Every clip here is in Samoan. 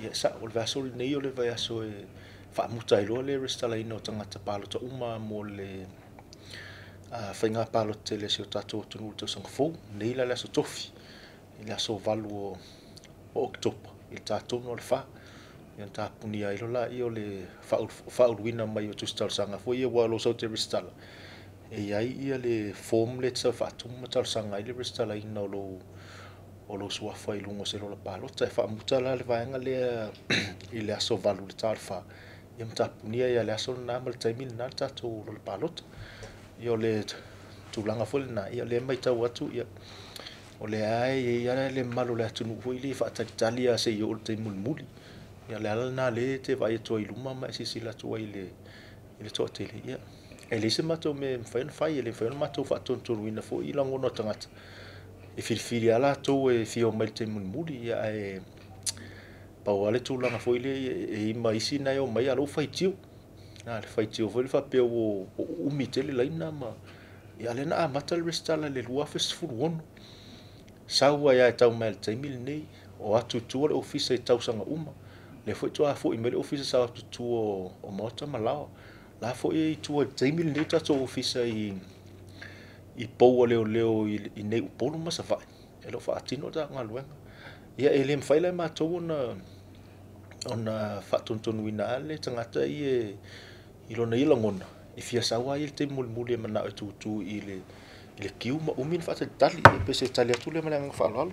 Ia e sa'o, o le vaiaso lenei o le vaiaso e faamuta ai loa le resitalaina o tagata palota uma mo le faiga palota tele a si o tatou atunuu i le tausaga fou. Nei la le aso Tofi i le aso 8 o Oketopa i le ta 3 o le 4. Ia ona tapunia ai loa lea o le faauluina mai o tusi talosaga foi ia, aua o lou sau e te resitala, e i ai le form lea e te sau e faatumu ma talosaga ai le resitalaina o lou suafa i luga o se lola palota. E faamuta la le vaega lea i le aso 8 i le ta o le 4, ia ma tapunia ai lava i le aso lena ma le taimi lena le tatou lola palota. Ia o le tulaga foi lena, ia o lea e matau atu, ia, o lea e i ai lava le mamalu o le atunuu foi lea e faatalitali lava se i oo i le taimi mulimuli. Ia o le ala lena o lea e te vaai atu ai i luma ma e silasila atu ai i le toatele. Ia, e leai se matou mea e mafai ona fai, e le mafai ona matou faatonutonuina foi lagona o tagata e filifili lava latou e fia omai i le taimi mulimuli. Ia ae pau lava le tulaga foi lea, e i ai ma isi na e omai a o la e ua faitio. A le faitio foi lea faapea ua uumi tele laina ma... Ia a o lea na amata le resitala i le 2016. Sau ai lava e tau mai i le taimi lenei, o atu i tua le ofisa i tausaga uma. Lea foi faatoa foi mai le ofisa sa o atu i tua o Maota ma Laoa. La foi e i tua i le taimi lenei le tatou ofisa i pou a leoleo i nei Upolu ma Savaii, e le o faatino le tatou galuega. Ia e le mafai la e matou ona faatonutonuina le tagata ia i lona ia lagona, e fia sau lava ia i le taimi mulimuli e manao e tutu i le kiu ma umi ona faatalitali. Ia pe se tali atu lea ma le agaga faaaloalo.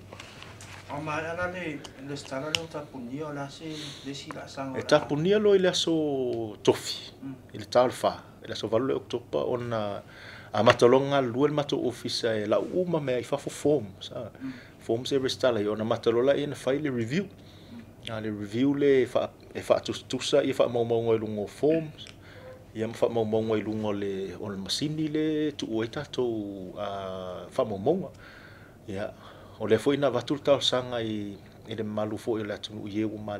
A maea la le resitala lea o tapunia, o le a se isi laasaga? E tapunia loa i le aso Tofi, i le ta o le 4, i le aso 8 lea o Oketopa, ona amata loa ona galulue le matou ofisa e lau uma mai i fafo forms. Forms e resitala ai, ona amata loa lea ona fai le review. Le review le e faatusatusa ia faamaumauga i luga o forms, ia ma faamaumauga i luga o le masini le tuu ai tatou faamaumauga. Ia, o lea foi na avatu le talosaga i le mamalu foi o le atunuu i e ua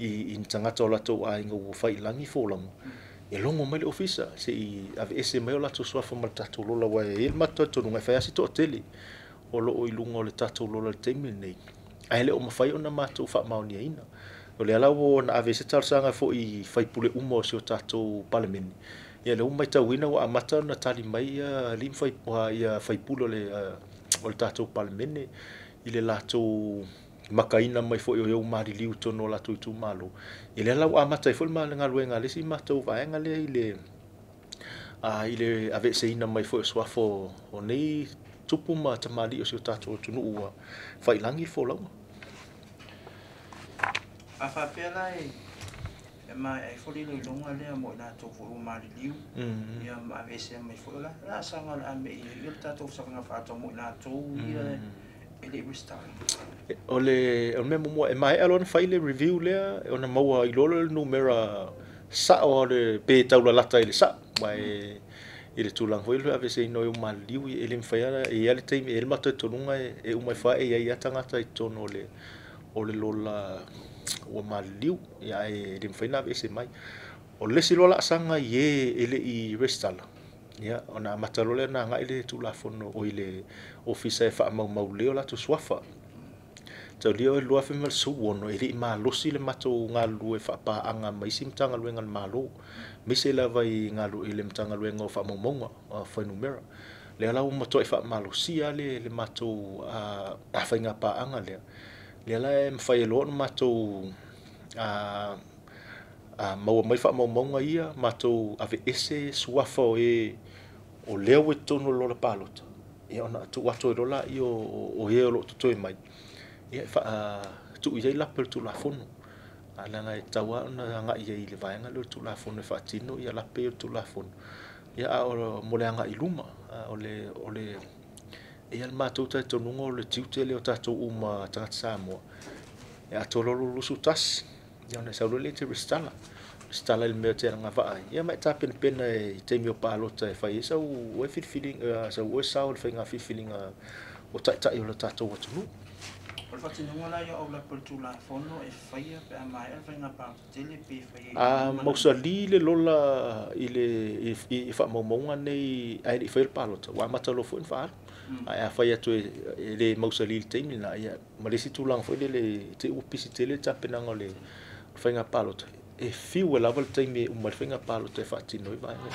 i tagata o latou aiga ua fai i lagi folauga, e logo mai le ofisa se i aveese mai o latou suafa ma le tatou lola, aua e i ai le matou talitonuga e fai lava si toatele o lo o i luga o le tatou lola i le taimi lenei, ae le o mafai ona matou faamaoniaina. O lea la ua na ave ai se talosaga foi i sui usufono uma o si o tatou Palemene. Ia lea ua matauina ua amata ona tali mai ia alii ma ia sui usufono o le tatou Palemene i le latou makaina mai foi o e ua maliliu i totonu o latou itumalo. Ia lea la ua amata ai foi le galuega a le isi matou vaega lea i le aveeseina mai foi o suafa o nei tupu ma tamalii o si o tatou atunuu ua faiilagi le folauga. A faapea la e maea ai foi le iloiloga lea mo i latou foi ua maliliu, ia ma aveesea mai foi, o le laasaga o le a mei ai le tatou faiga faatau mo i latou ia e le i resitala? O le mea muamua, e maea loa ona fai le review lea, ona maua ai loa le numera sao o le pe taulalata i le sao. Ma e i le tulaga foi le aveeseina o e ua maliliu, e le mafai lava, e i ai le taimi, e i ai le matou talitonuga e uma ifo lava e i ai lava tagata i totonu o le lola ua maliliu, ia ae le mafai ona aveese mai. O le isi loa laasaga i e le i resitala, ia ona amata loa lea ona agai le Tulafono i le ofisa e faamaumau lelei o latou suafa. Taulia o le 2016 e le i malosi le matou galulue faapaaga ma isi Matagaluega a le Malo, aemaise lava i le Matagaluega o Faamaumauga o Fuainumera. Lea la ua matuai faamalosia le matou faiga paaga lea. Lea la e mafai ai loa ona matou maua mai faamaumauga ia, matou aveese suafa o e o lea ua i totonu o le lola palota, ia ona tuu atu ai loa lea o e o lo o totoe mai, ia e faatu i ai lape o le Tulafono. Leaga e tatau lava ona agai i ai i le vaega lea o le Tulafono e faatino ia lape o le Tulafono. Ia a o mo le agai i luma, o le e i ai le matou talitonuga o le tiute lea o tatou uma tagata Samoa, e atoa loa lou 21, ia ona e sau loa lea e te resitala. Resitala i le mea e te agavaa ai, ia ma e tapenapena i taimi o palota e fai ai sau oe filifiliga, sau oe sao i le faiga filifiliga o taitai o le tatou atunuu. O le faatinoga la ia o aulape o le Tulafono e faia pe a maea le faiga palota tele pe faia i A luma. Mausali le lola i le i faamaumauga nei ae le i faia le palota, ua amata loa foi ona faaalu. Ae afai atu e le mausali i le taimi lena, ia ma le isi tulaga foi lele i te i ua pisi tele le tapenaga o le faiga palota, e fiu e lava le taimi e uma ai le faiga palota e faatino ai vaega ia.